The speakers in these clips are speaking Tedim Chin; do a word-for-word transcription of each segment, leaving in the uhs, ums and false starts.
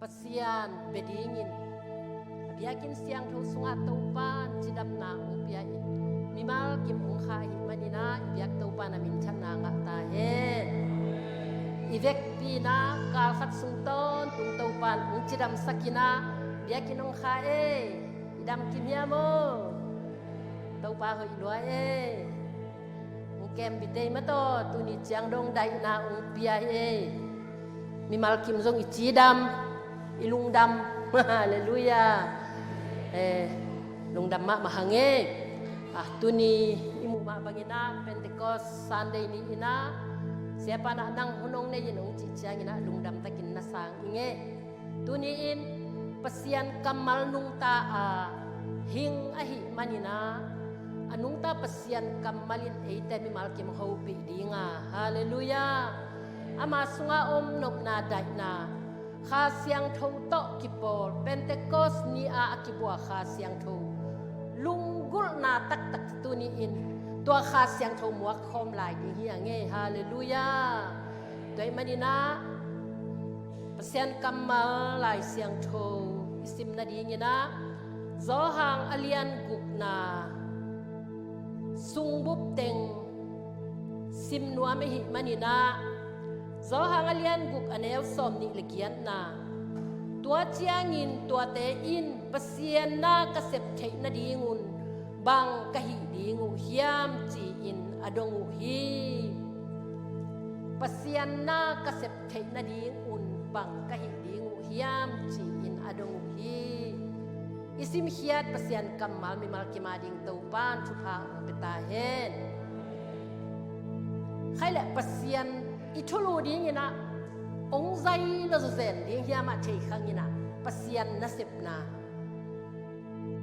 Pasian bia dingin a biakinn siangtho sungah Topa'n cidamna hong pia in, mimal kim hong kha ahih manin ah i biak Topa'n a minthanna ngah ta hen. I vekpi-in ah kal khat sung tawntung Topa'n hong cidamsak in ah biakinn hong kha ei. I dam kim hiam aw? Topa hoih lua ei. Hong kem bit ei maw taw, tuni ciang dong daihna hong pia hi ei. Mimal kim zong i cidam, i lungdam. Halleluiah. Eh, lungdam mahmah hang ei. Ah, tuni i muh mah bangin ah Pentecost Sunday ni-in ah Siapa in ah nang hun hong nei in hong cih ciangin ah lungdam takin na sang ing ei. Tuni-in Pasian kammal nungta a hing ahih manin ah, a nungta Pasian kammal in eite mimal kim hopih ding a, halleluiah. Ama sungah om nopna, daihna, Kha Siangtho tawh kipawl, Pentecost ni-a a kibua Kha Siangtho lunggulhna taktak tuni-in tua Kha Siangtho muak khawm lai ding hi hang ei, halleluiah. Tua ahih manin ah Pasian kammal Lai Siangtho i sim nadingin ah Johan a lian gukna sungbup teng sim nuam ahih manin ah Johan a lian guk a neu sawmnih le giatna, tua ciangin tuate in Pasian na ka sep theih nadingun bang ka hih ding uh hiam ci-in a dong uh hi. Pasian na ka sep theih nadingun bang ka hih ding uh hiam ci-in a dong uh hi. I simkhiat Pasian kammal mimal kim a ding Topa'n thupha hong pia ta hen. Khaile Pasian i thulu dingin ah hong zai lo zawzen ding hiam ah thei khang in ah Pasian nasepna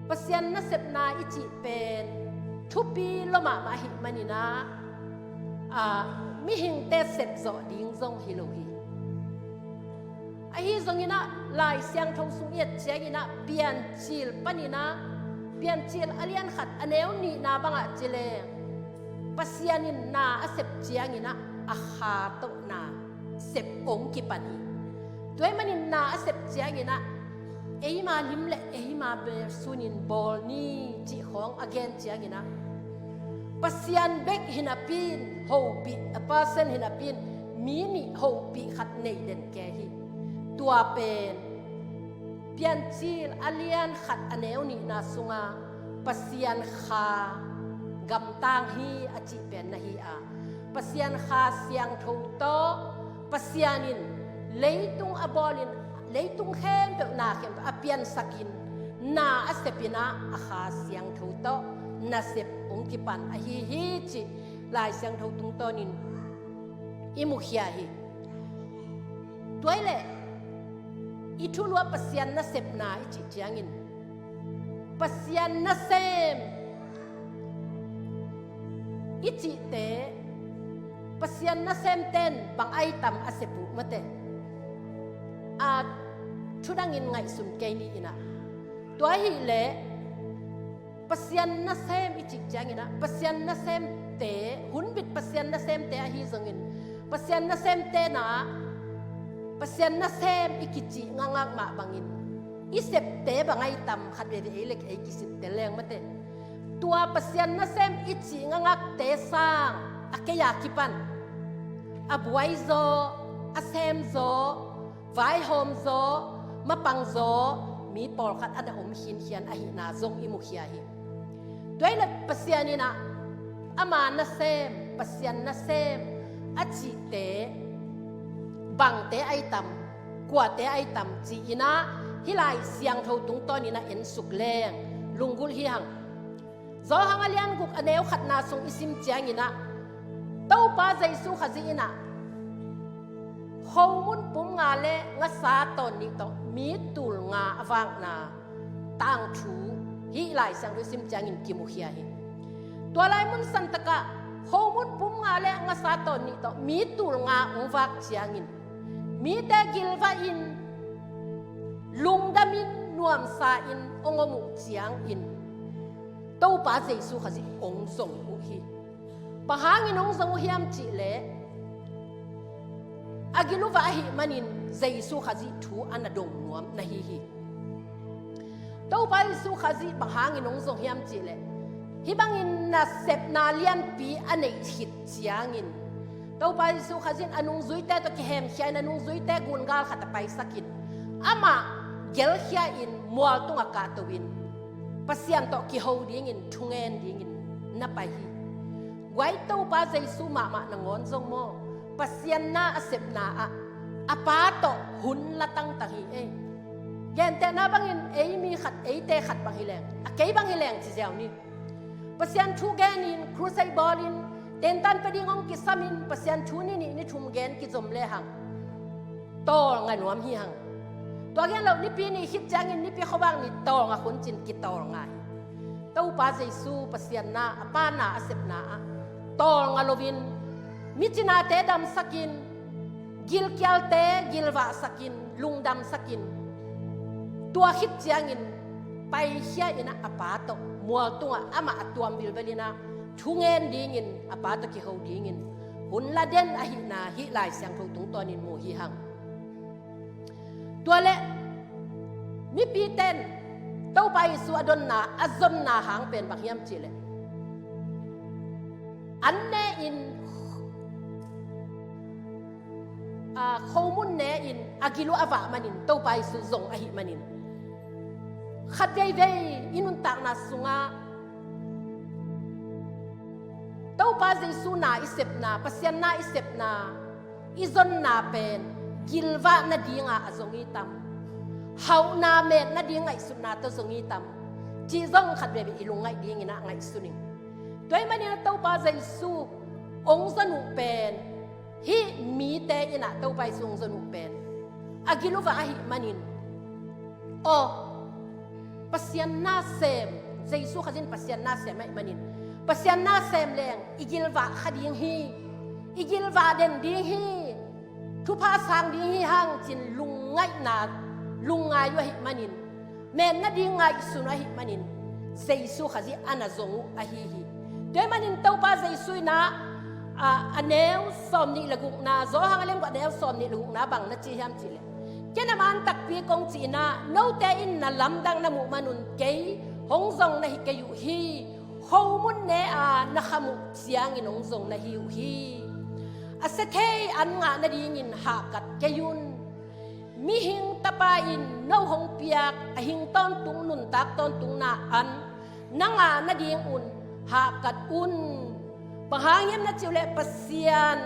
Pasian nasepna i cih pen thupi lo mahmah ahih manin ah, ah, mihingte sepzawh ding zong hi lo hi. Ahi zongin ah Lai Siangtho sung i et ciangin ah Piancil panin ah, Piancil a lian khat a neu nihna bangah ci leng Pasian in na a sep ciangin ah a kha tawh na sep hong kipan hi. Tua ahih manin na a sep ciangin ah eima lim le eima bel sunin bawl ni cih khawng a gen ciangin ah Pasian bek hi napi-in hopih, a person hi napi-in mi nih hopih khat nei den kei hi. Tua pen Piancil a lian khat a neu nihna sunga Pasian Kha gamtang hi a cih pen na hi a, Pasian Kha Siangtho tawh Pasian in leitung a bawlin, leitung khempeuh na khempeuh a piansakin na a sepin ah a Kha Siangtho tawh nasep hong kipan ahi hi cih Lai Siangtho tungtawnin i mukhia hi. Tua ahih leh i thulu ah Pasian nasepna i cih ciangin Pasian nasem i cihte, Pasian nasemte in bang a i tam a sep uh mate. A thudangin ngaihsun kei ni in ah. Tua ahih leh Pasian nasem i cih ciangin ah Pasian nasemte, hunbit Pasian nasemte ahi zongin Pasian nasemte na Pasian nasem i kicih ngakngak mah bangin i septe bang a i tam khat veve ei le kei ei kisipte leng mate. Tua Pasian nasem i cih ngakngakte sang a kei a kipan a buai zaw, a sem zaw, vaihawm zaw, mapang zaw mi pawlkhat a na om khinkhian ahihna zong i mukhia hi. Tua ahih leh Pasian in ah ama nasem, Pasian nasem a cihte bangte a i tam, kuate a i tam ci-in ah hih Lai Siangtho tungtawnin ah ensuk leng lunggulh hi hang. Johan a lian guk a neu khatna sung i sim ciangin ah Topa Jesu Khazih in ah khomun pum nga le ngasa tawn nih tawh mi tul nga a vakna tangthu hih Lai Siangtho i sim ciangin kimukhia hi. Tua lai mun santakah khomun pum nga le ngasa tawn nih tawh mi tul nga hong vak ciangin mite gilvah in, lungdam in, nuamsa in hong om uh ciangin Topa Jesu Khazih hong zong uh hi. Bang hangin hong zong uh hiam cih leh a gil uh vah ahih manin Jesu Khazih thu a na dong nuam na hi hi. Topa Jesu Khazih bang hangin hong zong hiam cihleh, hih bangin nasepna lianpi a neih khit ciangin, Topa Jesu Khazih in a nungzuite tawh kihemkhia in, a nungzuite gungal khat a paisakin, amah gelkhia in, mual tungah kahto in, Pasian tawh kiho dingin, thungen dingin na pai hi. Guai, Topa Jesu mahmah nangawn zong maw, Pasian na a sepna ah a Pa tawh hun la tangtang hi ei. Gentehna bangin ei mi khat, eite khat bang hi leng, a kei bang hi leng ci ziau ni. Pasian thu genin, crusade bawlin, tentan pia ding hong kisamin, Pasian thu ni nih ni thum gen kizom lehang tawlnga nuam hi hang. Tua gen loh, Nipi ni khit ciangin Nipi khuavak ni tawlnga khun cin kitawlnga hi. Topa Jesu Pasian na, a Pa na a sepna ah tawlnga loin, micinate damsakin, gilkialte gilvahsakin, lungdamsakin, tua khit ciangin paikhia in ah a Pa tawh mual tungah amah a tuam vilvel in ah thungen dingin a Pa tawh kiho dingin hun la den ahihna hih Lai Siangtho tungtawnin mu hi hang. Tua leh mipite in Topa Jesu a donna, a zonna hang pen bang hiam cihleh, an ne in, a, khomun ne in a gil uh a vah manin Topa Jesu zong ahih manin, khat veivei i nuntakna sungah Topa Jesu na i sepna, Pasian na i sepna, i zonna pen gilvah nadinga a zong i tam? Hauhna met nading ngaihsutna tawh zong i tam? Cih zong khat veivei i lungngaih dingin ah ngaihsun ing. Tua ahih manin ah Topa Jesu hong zon uh pen, hih mite in ah Topa Jesu hong zon uh pen a gil uh vah ahih manin, aw, Pasian na sem, Jesu Khazih in Pasian na sem ahih manin, Pasian na sem leng i gilvah kha ding hi, i gilvah den ding hi, thupha sang ding hi hang cin lungngaihna, lungngai uh ahih manin, met nading ngaihsun uh ahih manin, Jesu Khazih a na zong uh ahi hi. Tua ahih manin Topa Jesu in ah, a, a neu sawmnih le gukna, Johan a lian kua, a neu sawmnih le gukna bang na ci hiam cihleh, ken a man takpi kong ci in ah, note in na lamdang na muh manun kei hong zong na hi kei uh hi. Khomun ne a na kham uh ciangin hong zong na hi uh hi. A sia thei an ngah nadingin hahkat kei un. Mihing Tapa in no hong piak a hing tawntung, nuntak tawntungna an na ngah nadingun hahkat un. Bang hang hiam na cih uh leh, Pasian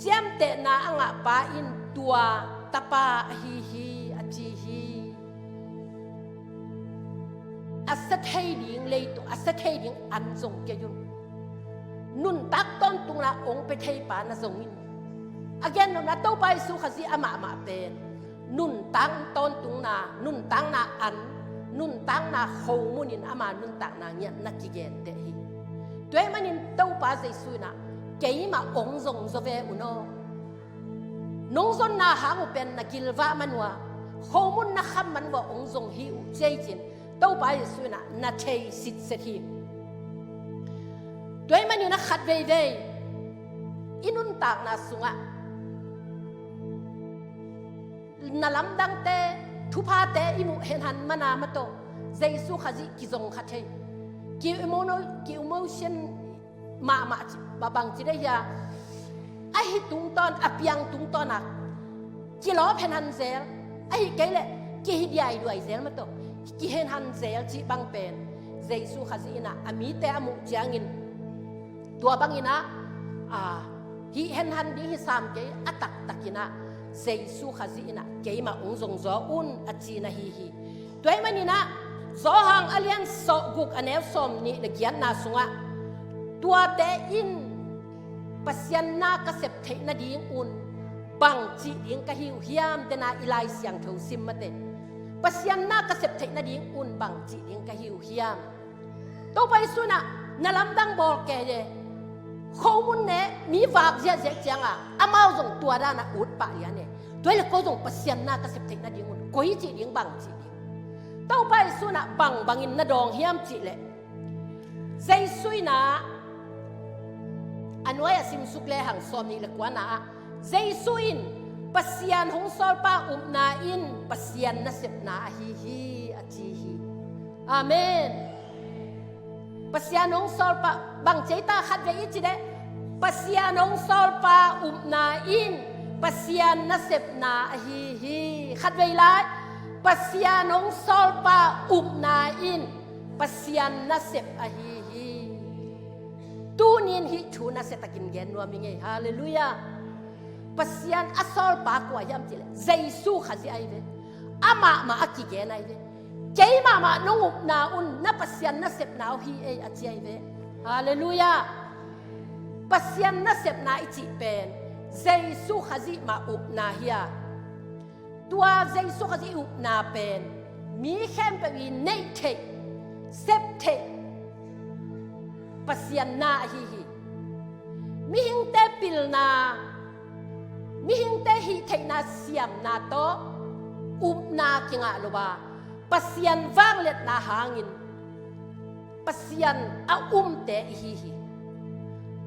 ciamtehna a ngahpa in tua tapa ahi hi, a ci hi. A sia thei ding leitung, a sia thei ding an zong kei un. Nuntak tawntungna hong pia theipa na zong in. A gen nopna, Topa Jesu Khazih amahmah pen nuntak tawntungna, nuntakna an, nuntakna khomun in ama nuntakna ngiat na kigenteh hi. Tua ahih manin Topa Jesu in ah, keimah hong zong zaw ve un aw. Nong zonna hang uh pen na gilvah man uh a, khomun na kham man uh a hong zong hi uh, ci-in Topa Jesu in ah na thei sitset hi. Tua ahih manin ah khat veivei i nuntakna sungah na lamdangte, thuphate i muh henhan mana mah tawh Jesu Khazih kizong kha thei. Ki-emo-, ki-emotion mahmah ci, bang ci dei hia? Ahi tungtawn, a piang tungtawn a kilawp henhan zel, ahih kei leh kihi diaiduai zel mah tawh kihenhan zel cih bang pen Jesu Khazih in ah a mite a muh ciangin, tua bangin ah, a, hih henhan ding hi sam kei, a taktakin ah Jesu Khazih in ah keimah hong zong zaw un, a ci na hi hi. Tua ahih manin ah Johan a lian sawmguk, a neu sawmnih le giatna sungah, tuate in Pasian na ka sep theih nadingun bangci ding ka hi uh hiam? Dena i Lai Siangtho sim mate. Pasian na ka sep theih nadingun bangci ding ka hi uh hiam? Topa Jesu in ah na lamdang bawl kei e. Khomun ne mi vak ziahziah ciangah amau zong tua dan a ut pah lian e. Tua hi leh ko zong Pasian na ka sep theih nadingun koi cih ding, bangci ding? Topa Jesu in ah bangbangin na dawng hiam cih leh, Jesu in ah, a nuai-ah simsuk lehang, sawmnih le kuana ah, Jesu in Pasian hong sawlpa upna in Pasian nasepna ahi hi, a ci hi. Amen. Pasian hong sawlpa, bang ci ta khatvei i ci leh, Pasian hong sawlpa upna in Pasian nasepna ahi hi. Khatvei lai, Pasian hong sawlpa upna in Pasian nasep ahi hi. Tunin hih thu nasiatakin gen nuam i ngei. Halleluiah. Pasian a sawlpa kua hiam cih leh Jesu Khazih ahi ve. Amah mah a kigen ahi ve. Keimah mah nong upna un na Pasian nasepna uh hi ei, a ci ahi ve. Halleluiah. Pasian nasepna i cih pen Jesu Khazih mah upna hi a, tua Jesu Khazih upna pen mi khempeuh i neih theih, sep theih Pasian na ahi hi. Mihingte pilna, mihingte hih theihna siamna tawh upna kingah lo a, Pasian vangliatna hangin Pasian a umte i hi hi.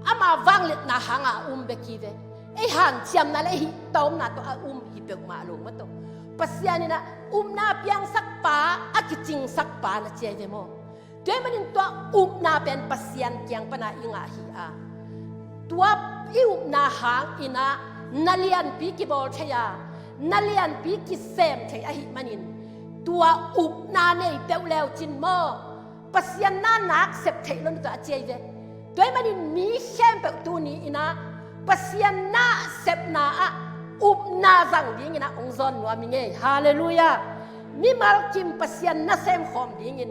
Ama vangliatna hanga a um bek hi ve. Ei hanciamna le hih tawmna tawh a um hi peuhmah lo mah tawh, Pasian in a upna a piangsakpa, a kicingsakpa na ci ahi ve maw? Tua ahih manin tua upna pen Pasian kiang pana i ngah hi a, tua i upna hangin a na lianpi kibawl thei a, na lianpi kisem thei ahih manin, tua upna nei peuh leu cin maw, Pasian na nak sep theih lo na tua a ci ahi ve. Tua ahih manin mi khempeuh tuni in a Pasian na sepna ah upna zang dingin a hong zawn nuam i ngei. Halleluiah. Mimal kim Pasian nasem khawm dingin,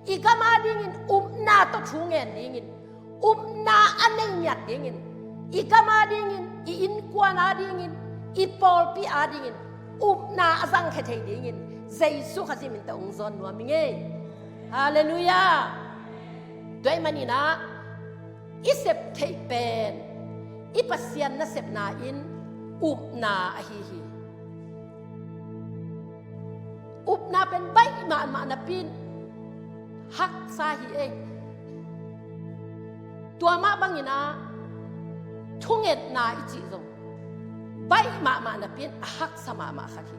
i gam a dingin upna tawh thu ngen dingin, upna a nei ngiat dingin, i gam a dingin, i innkuan a dingin, i pawlpi a dingin upna a zangkhia thei dingin Jesu Khazih min tawh hong zawn nuam i ngei. Halleluiah. Tua ahih manin a i sep theih pen i Pasian nasepna in upna ahi hi. Upna pen baih mahmah napi in haksa hi ei. Tua mah bangin a thungetna i cih zong baih mahmah napi in a haksa mahmah khat hi.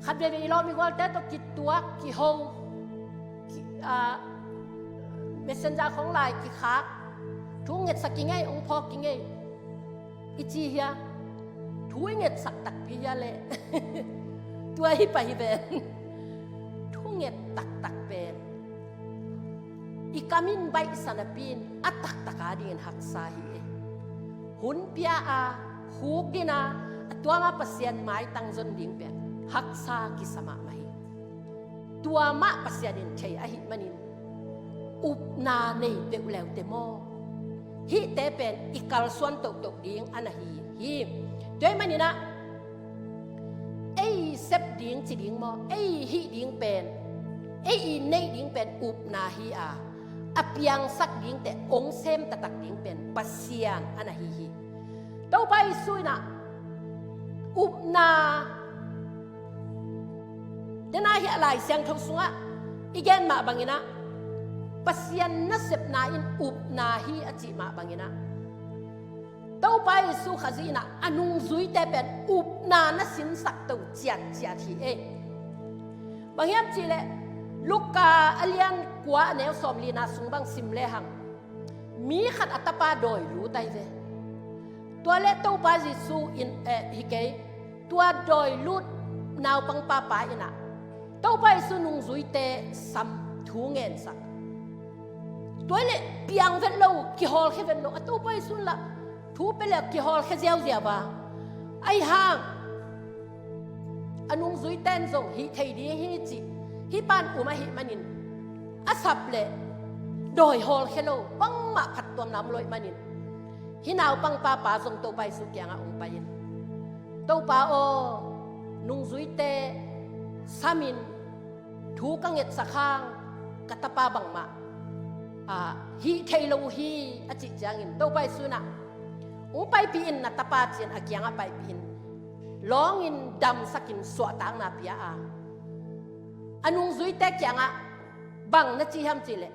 Khat veivei i lawm i gualte tawh kituak, kiho, ki, a, messenger khawng lai kikhak, thu ngetsak i ngei, hong phawk i ngei i ci hia? Thu i ngetsak takpi hia leh? Tua hi pah hi ven. Thu nget taktak pen i kam in baihsa napi in a taktak a dingin haksa hi ei. Hun pia a, khukdin a, a tua mah Pasian maitang zon ding pen haksa kisa mahmah hi. Tua mah Pasian in thei ahih manin upna nei peuh leute maw, hihte pen i kalsuan tohtoh ding a na hi hi. Tua ahih manin a ei sep ding ci ding maw, ei hih ding pen, ei i neih ding pen upna hi a, a piangsak dingte hong sem taktak ding pen Pasian a na hi hi. Topa Jesu in a upna, den a hih a Lai Siangtho sungah i gen mah bangin a Pasian nasepna in upna hi a cih mah bangin a Topa Jesu Khazih in a nungzuite pen upna na sinsak to ciatciat hi ei. Bang hiam cih leh Luka a lian kua a neu sawmlina sung bang sim lehang, mi khat a tapa dawi lut ahi ve. Tua leh Topa Jesu in, eh, hi kei, tua dawi lut naupang papa in a Topa Jesu nungzuite sam thu ngensak. Tua leh piang vet lo, kihawlkhia vet lo, a Topa Jesu in lah thu pia leh kihawlkhia ziauziau a. Ahi hang a nungzuite in zong hih thei ding hi cih, hih pan um ahih manin a sap leh dawi hawlkhia lo, bangmah phattuamna om lo ahih manin hih naupang papa zong Topa Jesu kiangah hong pai in, Topa aw, nungzuite samin thu ka ngetsak hang ka tapa bangmah, a, hih thei lo uh hi, a cih ciangin Topa Jesu in a, hong paipih in, na tapa, ci-in a kiangah paipih in, lawngin damsakin suahtakna pia a, a nungzuite kiangah bang na ci hiam cih leh,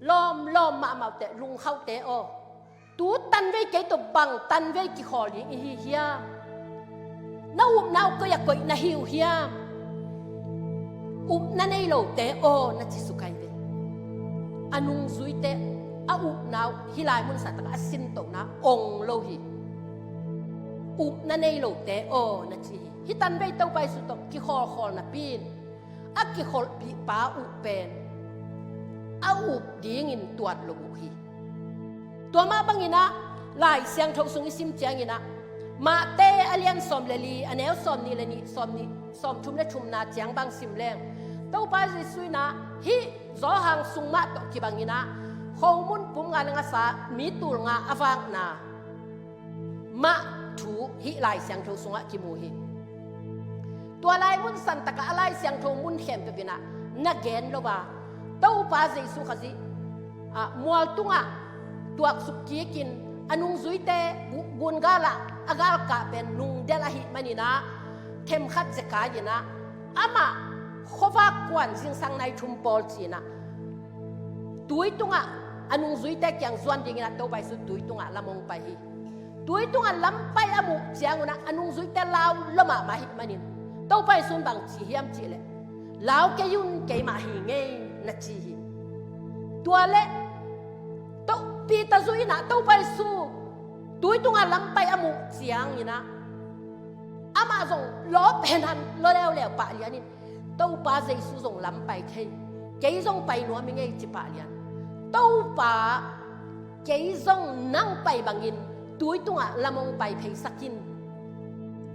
lawmlawm mahmah uh teh, lungkhauh teh aw, tu tanvei kei tawh bang tanvei kikhawl ding i hi hiam? Na upna uh koi a koih na hi uh hiam? Upna nei lote aw, na ci suk hi ve. A nungzuite a upna uh hih lai mun santak a sintohna ong lo hi. Upna nei lote aw, na ci hi. Hih tanvei Topa Jesu tawh kikhawlkhawl napi in a kikholhpihpa uh pen a up dingin tuat lo uh hi. Tua mah bangin ah Lai Siangtho sung i sim ciangin ah Mate a lian sawm le li, a neu sawm nih le nih, sawm nih, sawm thum le thumna ciang bang sim leng, Topa Jesu in ah hih Johan sung mah tawh kibangin ah khomun pum nga le nga sa mi tul nga a vakna mah thu hih Lai Siangtho sungah kimu hi. Tua lai mun santakah a Lai Siangtho mun khempeuh in ah na gen lo a, Topa Jesu Khazih, ah, mual tungah tuaksuk kikin a nungzuite gu-, gun galah a galkah pen nungdelh ahih manin ah themkhat zekai in ah amah khuavak kuan zingsang nai thum pawl ci-in ah tui tungah a nungzuite kiang zuan dingin ah Topa Jesu tui tungah lam hong pai hi. Tui tungah lam pai a muh ciangun ah a nungzuite lau lua mahmah ahih manin Topa Jesu in bang ci hiam cihleh, "Lau kei un, keimah hi ing ei," na ci hi. Tua leh To-, Peter zu in ah Topa Jesu tui tungah lam pai a muh ciangin ah amah zong lawp henhan lua leuleu pah lianin, "Topa, Jesu zong lam pai thei, kei zong pai nuam ing ei," ci pah lian. "Topa, kei zong nang pai bangin tui tungah lam hong pai pheisak in,"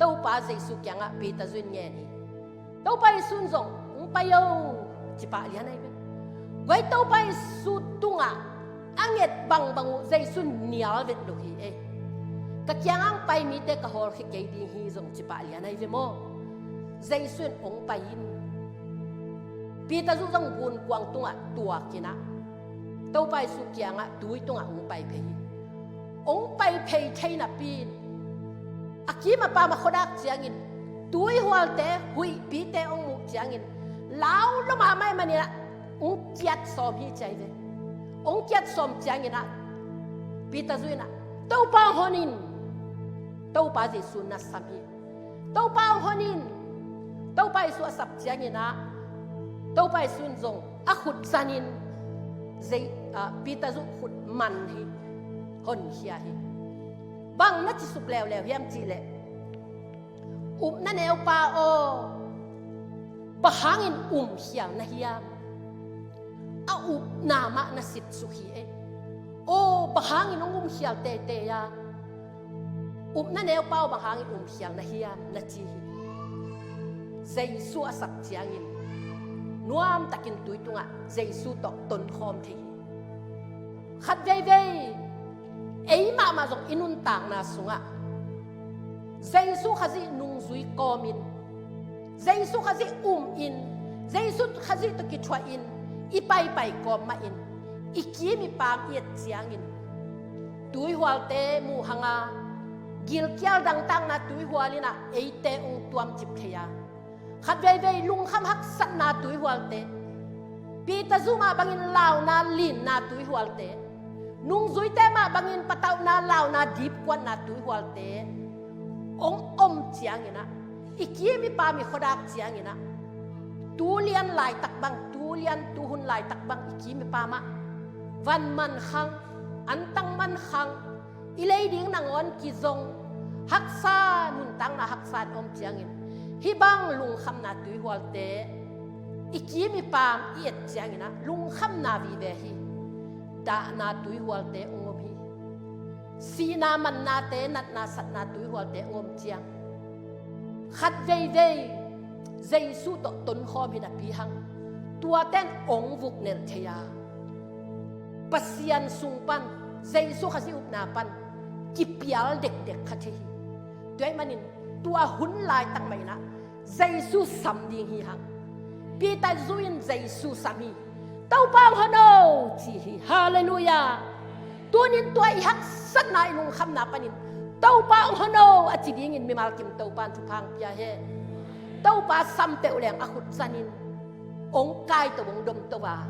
Topa Jesu kiangah Peter zu in ngen hi. Topa Jesu in zong, "Hong pai o," ci pah lian ahi ve. Guai, Topa Jesu tungah a nget bangbang uh Jesu in nial vet lo hi ei. "Ka kiangah hong pai mite ka hawlkhia kei ding hi," zong ci pah lian ahi ve maw. Jesu in, "Hong pai in." Peter zu zong gunkuang tungah tuakin ah Topa Jesu kiangah tui tungah hong pai phei hi. Hong pai phei thei napi in a kim a pam a khuadak ciangin tuihualte, huihpite hong muh ciangin lau lua mahmah ahih manin ah hong kiat sawm hi ci ahi ve. Hong kiat sawm ciangin ah Peter zu in ah, "Topa, hong hon in." Topa Jesu na sam hi. "Topa, hong hon in." Topa Jesu a sap ciangin ah Topa Jesu in zong a khut zanin Zei-, ah, Peter zu khut man hi, honkhia hi. Bang na ci suk leuleu hiam cihleh, "Upna neupa aw, bang hangin umkhial na hiam? A upna mah na sit suk hi ei. Aw, bang hangin hong umkhial teitei a? Upna neupa aw, bang hangin umkhial na hiam?" na ci hi. Jesu a sap ciangin nuamtakin tui tungah Jesu tawh tonkhawm thei hi. Khat veivei ei mahmah zong i nuntakna sungah Jesu Khazih nungzui kawmin, Jesu Khazih umin, Jesu Khazih tawh kithuahin i paipai kawm mahin i kim i pam i et ciangin tuihualte muh hanga gilkial dangtakna tuihual in ah eite hong tuamcip thei a, khat veivei lungkham haksatna tuihualte, Peter zu mah bangin launa linna tuihualte, nungzuite mah bangin patauhna, launa, dipkuatna tuihualte hong om ciangin ah, i kim i pam i khuadak ciangin ah, tu lian laitak bang, tu lian tu hun laitak bang i kim i pam ah van man khang, antang man khang, i lei ding nangawn kizong, haksa, nuntakna haksa in om ciangin, hih bang lungkhamna tuihualte i kim i pam i et ciangin ah lungkhamna vive hi. Dahna tuihualte hong om hi. Sihna, mannate, natna, satna tuihualte hong om ciang, khat veivei Jesu tawh tonkhawm hi napi hang, tuate in hong vuknelh thei a, Pasian sung pan, Jesu Khazih upna pan kipial dekdek kha thei hi. Tua ahih manin tua hun laitak mah in ah Jesu sam ding hi hang. Peter zu in Jesu sam hi. "Topa, hong hon o," ci hi. Halleluiah. Tunin tua i haksatna, i lungkhamna panin, "Topa, hong hon o," a ci dingin mimal kim Topa in thupha hong pia hen. Topa sam peuh leng a khut zanin hong kaito, hong domto a,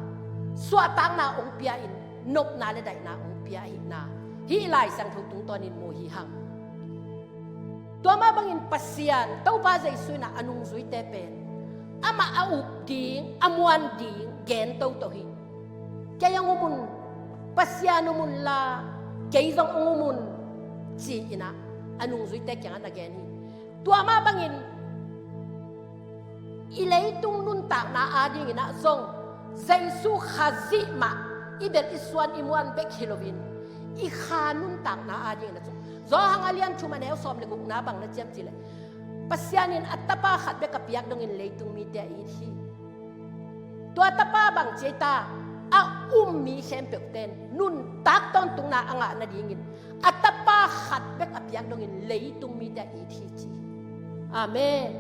suahtakna hong pia-in, nopna le daihna hong pia ahihna hih Lai Siangtho tungtawnin mu hi hang. Tua mah bangin Pasian, Topa Jesu in ah a nungzuite pen amah a up ding, a muan ding gen toto hi. Kei hong um un, Pasian um unla, kei zong hong um un, ci-in ah a nungzuite kiangah na gen hi. Tua mah bangin i leitung nuntakna adingin ah zong Jesu Khazih mah i belh i suan i muan bek hi loin, i kha nuntakna adingin ah zong, Johan a lian thum a neu sawm le gukna bang na ci hiam cih leh, Pasian in a Tapa khat bek a piak dongin leitung mite a it hi. Tua Tapa bang ci ei ta, a um mi khempeuhte in nuntak tawntungna a ngah nadingin a Tapa khat bek a piak dongin leitung mite a it hi, ci hi. Amen.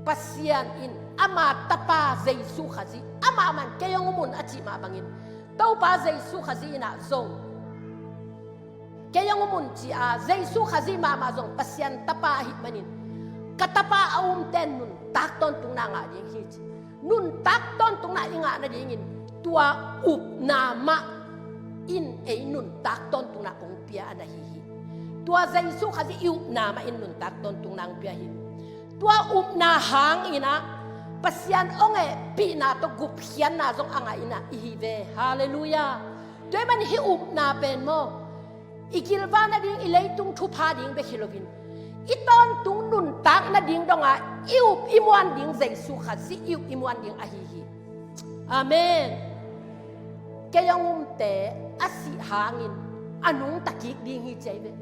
Pasian in ama Tapa Jesu Khazih, amah man kei hong um un a cih mah bangin, Topa Jesu Khazih in ah zong kei hong um un ci a, Jesu Khazih mahmah zong Pasian Tapa ahih manin, ka Tapa a umte in nuntak tawntungna ngah ding hi, ci. Nuntak tawntungna i ngah nadingin tua upna mah in ei nuntak tawntungna hong pia a na hi hi. Tua Jesu Khazih i upna mah in nuntak tawntungna hong pia hi. Tua upna hangin ah Pasian hong hehpihna tawh gupkhiatna zong a ngah in ah i hi ve. Halleluiah. Tua ahih manin hih upna pen maw, i kilvang nading, i leitung thupha ding bek hi loin, i tawntung nuntak nading dongah i up i muan ding Jesu Khazih i up i muan ding ahi hi. Amen. Kei hong umte a sih hangin a nungta kik ding hi, ci ei ve.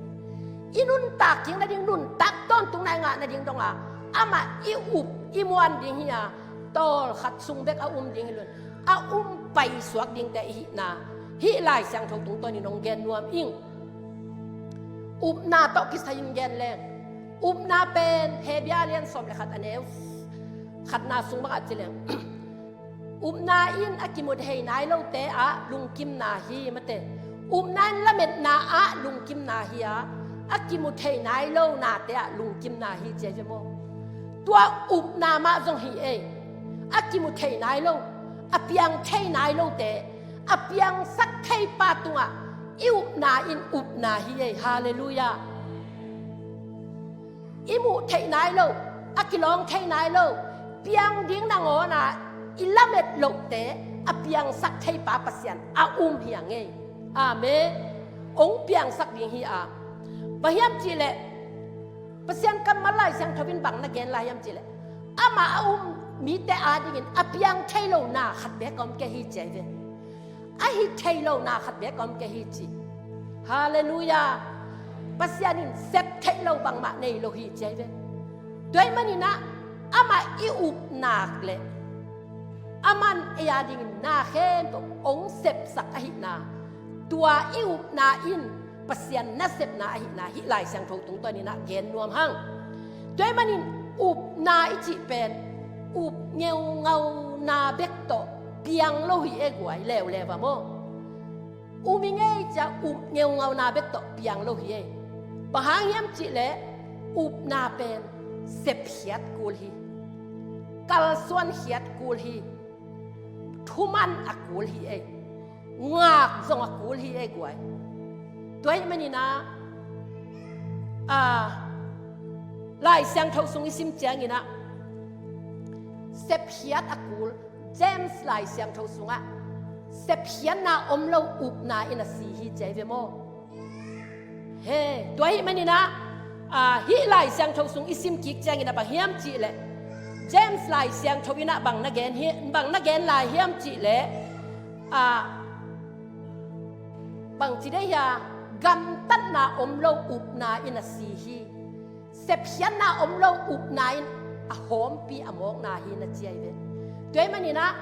I nuntak kik nading, nuntak tawntungna i ngah nading dongah amah i up i muan ding hi a, tawlkhat sung bek a um ding hi loin, a um paisuak dingte i hihna hih Lai Siangtho tungtawnin hong gen nuam ing. Upna tawh kisai-in gen leng, upna pen Hebru a lian sawm le khat a neu khatna sung bangah ci leng, upna in a kimu thei nai lote ah lungkimna hi, mate. Upna in lametna ah lungkimna hi a, a kimu thei nai lo nate ah lungkimna hi, ci ei ve maw. Tua upna mah zong hi ei. A kimu thei nai lo, a piang thei nai lote a piangsak theipa tungah i upna in upna hi ei. Halleluiah. I muh theih nai lo, a kilawng thei nai lo, piang ding nangawn a i lamet lohte a piangsak theipa Pasian a um hi a ngei. Amen. Hong piangsak ding hi a. Bang hiam cih leh, Pasian kammal Lai Siangtho in bang na gen lai hiam cih leh, amah a um mite adingin a piang thei lo na khat beek a om kei hi, ci ei ve. A hi thei lo na khat beek a om kei hi, ci. Halleluiah. Pasian in sep theih lo bangmah nei lo hi, ci ei ve. Tua ahih manin ah amah i upna leh aman ei adingin na khempeuh hong sepsak ahihna, tua i upna in Pasian nasepna ahihna hih Lai Siangtho tungtawnin ah gen nuam hang. Tua ahih manin upna i cih pen up ngeungauna bek tawh piang lo hi e guai, leuleu a maw. Um i ngei ci-a up ngeungauna bek tawh piang lo hi e. Bang hang hiam cih leh, upna pen sepkhiat kul hi, kalsuankhiat kul hi, thuman a kul hi e, ngak zong a kul hi e guai. Tua ahih manin ah, a, Lai Siangtho sung i sim ciangin ah sepkhiat a kul, James Lai Siangtho sungah sepkhiatna om lo upna in a si hi, ci ei ve maw. He, tua ahih manin ah, a, hih Lai Siangtho sung i sim kik ciangin ah bang hiam cih leh, James Lai Siangtho in ah bang na gen hi, bang na gen lai hiam cih leh, a, bang ci dei hia, gamtatna om lo upna in a si hi. Sepkhiatna om lo upna in a hawmpi a mawkna hi, na ci ei ve. Tua ahih manin ah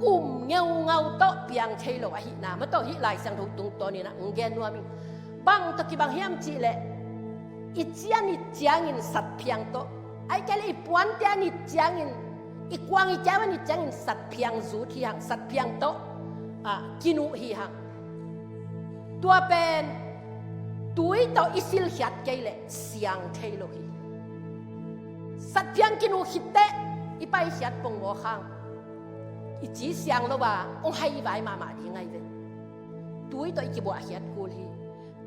um ngeungau tawh piang thei lo ahihna mah tawh hih Lai Siangtho tungtawnin ah hong gen nuam ing. Bang tawh kibang hiam cih leh, i ci a nit ciangin satphiang tawh, ahih kei leh i puante a nit ciangin, i kuang i kiau a nit ciangin satphiang zut hi hang, satphiang tawh, a, kinuh hi hang. Tua pen tui tawh i silkhiat kei leh siang thei lo hi. Satphiang kinuh khit teh i paikhiat pongmawk hang, i ci siang lo a, hong haivai mahmah ding ahi ve. Tui tawh i kibuahkhiat kul hi.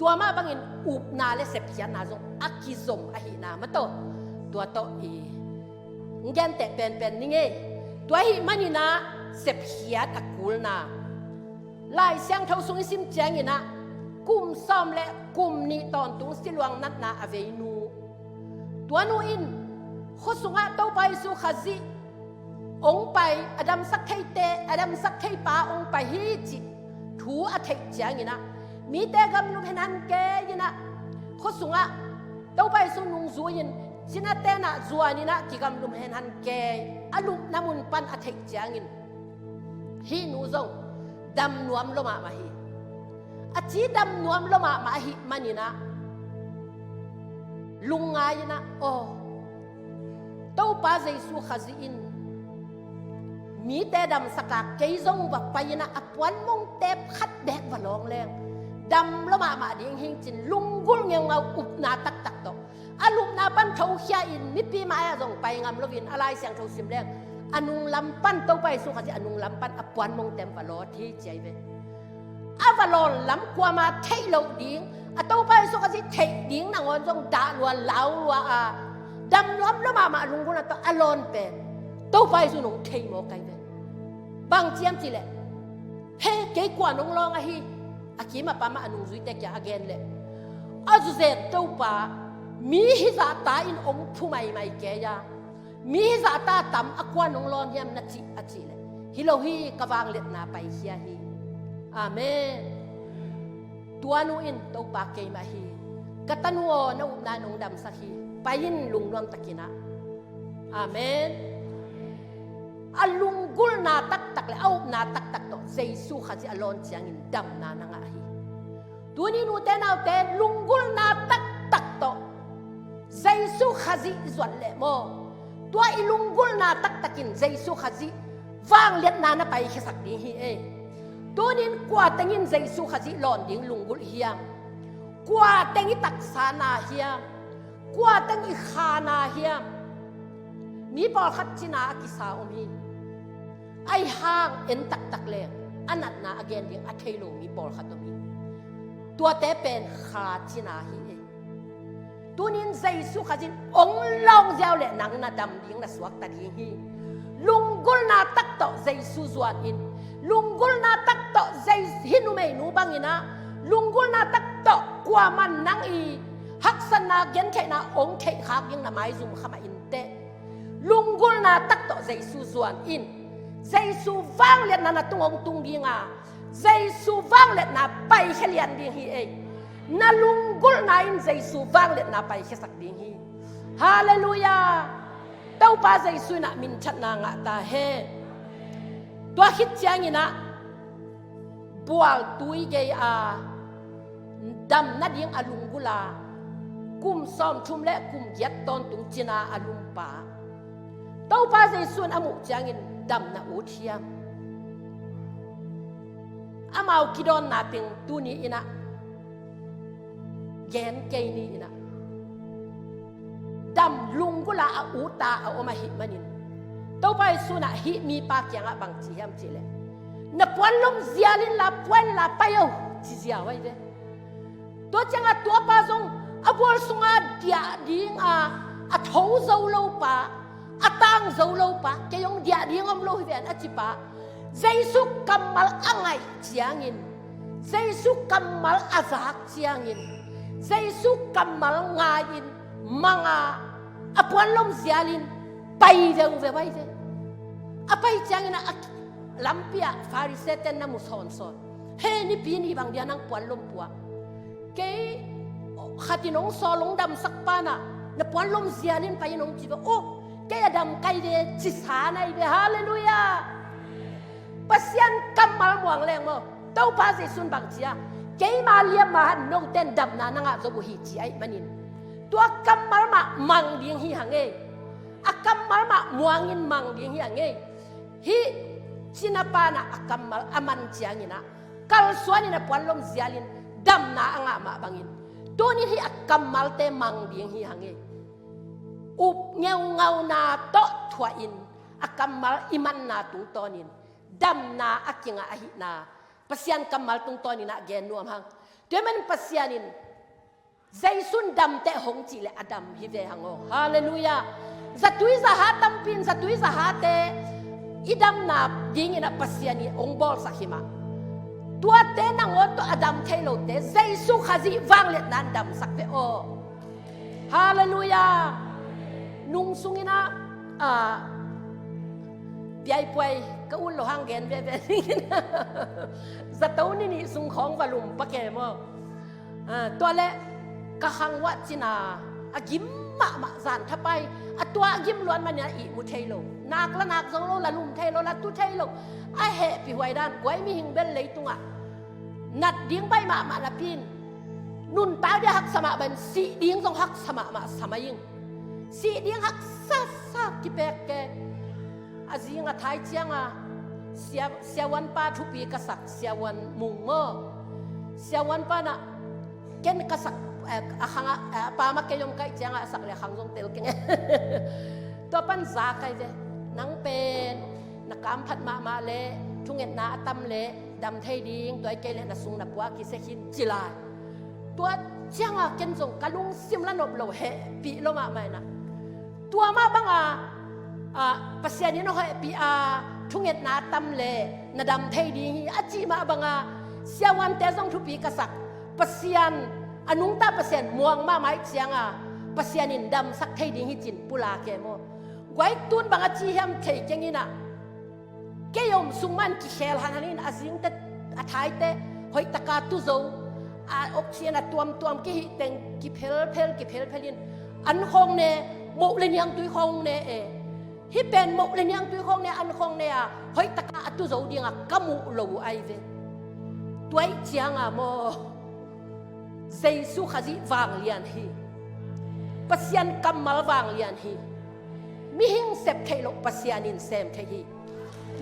Tua mah bangin upna le sepkhiatna zong a kizom ahihna mah tawh, tua tawh i genteh penpen ni ngei. Tua ahih manin ah sepkhiat a kulna, Lai Siangtho sung i sim ciangin ah kum sawm le kum nih tawntung siluang natna a veinu, tua nu in khua sungah Topa Jesu Khazih hong pai, a damsak theite, a damsak theipa hong pai hi cih thu a theih ciangin ah, mite gamlum henhan kei in ah, khua sungah Topa Jesu nungzui-in cinate nah zuanin ah kigamlum henhan kei, a lupna mun pan a theih ciangin, hih nu zong dam nuam lua mahmah hi. A ci dam nuam lua mahmah ahih manin ah, lungngai in ah, aw, Topa Jesu Khazih in mite damsak a, kei zong va pai in ah a puanmong tep khat beek va lawng leng dam lua mahmah ding hi ing ci-in lunggulh ngeungau, upna taktak tawh, a lupna pan thokhia in mipi mai-ah zong pai ngam loin a Lai Siangtho sim leng a nunglam pan, Topa Jesu Khazih a nunglam pan a puanmong tep va lawt hi ci ahi ve. A va lawn lam kuama theih loh ding, a Topa Jesu Khazih theih ding nangawn zong dah lua, lau lua a, dam nuam lua mahmah lunggulhna tawh a lawn pen Topa Jesu in hong thei mawk ahi ve. Bang ci hiam cih leh, he, kei kua nong lawng ahi, a kim a pam ah a nungzuite kiangah a gen leh, a zuzet Topa, mi hizahta in hong phu maimai kei a, mi hizahta tam a, kua nong lawn hiam na cih a cih leh, hi lo hi, ka vangliatna paikhia hi. Amen. Tua nu in, Topa, keimah hi, ka tanu aw, na upna in hong damsak hi, pai in lungnuam takin ah. Amen. A lunggulhna taktak le a upna taktak tawh Jesu Khazih a lawn ciangin damna na ngah hi. Tuni nute naute, lunggulhna taktak tawh Jesu Khazih i zuat leh maw, tua i lunggulhna taktak in Jesu Khazih vangliatna na paikhiasak ding hi ei. Tunin kua teng in Jesu Khazih lawn ding lunggulh hiam? Kua teng i taksa na hiam? Kua teng i kha na hiam? Mi pawlkhat cina a kisa om hi. Ahi hang en taktak leng a natna a gen ding a thei lo mi pawlkhat om hi. Tuate pen kha cina hi ei. Tunin Jesu Khazih in hong lawng ziau leh nang na dam ding, na suakta ding hi. Lunggulhna tak tawh Jesu zuan in, lunggulhna tak tawh Jesu, hih numeinu bangin ah, lunggulhna tak tawh kuaman nang i haksatna, gentheihna hong theihkhak ding na maizum kha mah inteh. Lunggulhna tak tawh Jesu zuan in. Jesu vangliatna na tung hong tung ding a, Jesu vangliatna paikhia lian ding hi ei. Na lunggulhna in Jesu vangliatna paikhiasak ding hi. Halleluiah. Topa Jesu in ah minthanna ngah ta hen. Tua khit ciangin ah bualtui gei a dam nading a lunggulh a, kum sawmthum le kum giat tawntung cina a lumpa, Topa Jesu in a muh ciangin dam na ut hiam? Amau kidawnna teng tuni in ah gen kei ni in ah, dam lunggulh a a ut a a om ahih manin, Topa Jesu in ah hih mipa kiangah bang ci hiam cih leh, na puanlom zial inla, pua inla, pai o, ci ziau ahi ve. Tua ciangah tuapa zong a bual sungah diah ding a, a tho zo lo pa, a tang zo lo pa, kei hong diah ding om lo hi ven a ci pa, Jesu kammal a ngaih ciangin, Jesu kammal a zak ciangin, Jesu kammal ngai-in mang a, a puanlom zialin pai veuveu ahi ve. A pai ciangin a, a lampi ah Pharisee ten na mu sawnsawn. He, nipi ni bang dia nang puanlom pua? Kei khatin hong sawl, hong damsak pa in ah na puanlom zialin pai in hong ci ve. Oh, kei a dam kai ve, ci sa na hi ve. Halleluiah. Pasian kammal muang leng maw, Topa Jesu in bang ci a, keima liamma han note in damna na ngah zo uh hi, ci ahih manin, tua kammal mah mang ding hi hang ei. A kammal mah muangin mang ding hi hang ei. Hih cinapa in ah a kammal a man ciangin ah, kalsuan in a puanlom zialin damna a ngah mah bangin, tuni hih a kammalte mang ding hi hang ei. Up ngeungauna tawh thuahin a kammal i manna tungtawnin damna a kingah ahihna Pasian kammal tungtawnin ah gen nuam hang. Tua ahih manin Pasian in Jesu in dam teh hong cih leh a dam hi ve hang aw. Halleluiah. Zatui zaha tampi in zatui zahate i damna dingin ah Pasian in hong bawlsak hi mah. Tuate nangawn tawh a dam thei lote Jesu Khazih vangliatna in damsak ve aw. Halleluiah. Nung sungin ah, ah, piaipuai ka ut loh hang gen veve dingin. Zato ni nih sung khawng va lum pak e maw. Ah, tua leh ka khang uah cina a gim mahmah zan thapai, a tua a gim luat manin a ihmu thei lo. Nak la nak zo lo, la lum thei lo, la tu thei lo. A hehpih huai dan, guai mihing bel leitungah nat ding baih mahmah napi in, nuntak ding haksa mah bangin sih ding zong haksa mahmah sa mah ing. Sih ding haksa sa kipek ke. A zing a thai cianga sia, siavuanpa thupi ka sak, siavuan Mung maw. Siavuanpa in ah ken ka sak, eh, a khang ah, eh, a pa mah kei om ka hih cianga a sak leh a khang zong tel keng. Tua pan za kai ve. Nang pen na kam phat mahmah leh, thungetna a tam leh dam thei ding, tua hi kei leh na sung na pua kisia khin ci lai. Tua cianga ken zong ka lungsim la nop lo, hehpih lo mahmah in ah. Tua mah banga, ah, Pasian in hong hehpih a, thungetna a tam leh na dam thei ding hi a cih mah banga, siavuante zong thupi ka sak. Pasian, a nungta Pasian muang mahmah hih cianga Pasian in damsak thei ding hi ci-in pulak e maw. Guai tun bang a ci hiam thei keng in ah. Kei om sung mah in kikhel hanhan in, a zingte, a thaite hoih taka tu zo, a oxygen a tuamtuam kihih teng kiphelphel, kiphelphel in an khawng ne, moh le niangtui khawng ne e. Hih pen moh le niangtui khawng ne, an khawng ne a, hoih taka a tu zo dinga ka muh lo uh ahi ve. Tua hih cianga maw, Jesu Khazih vanglian hi. Pasian kammal vanglian hi. Mihing sep theih loh Pasian in sem thei hi.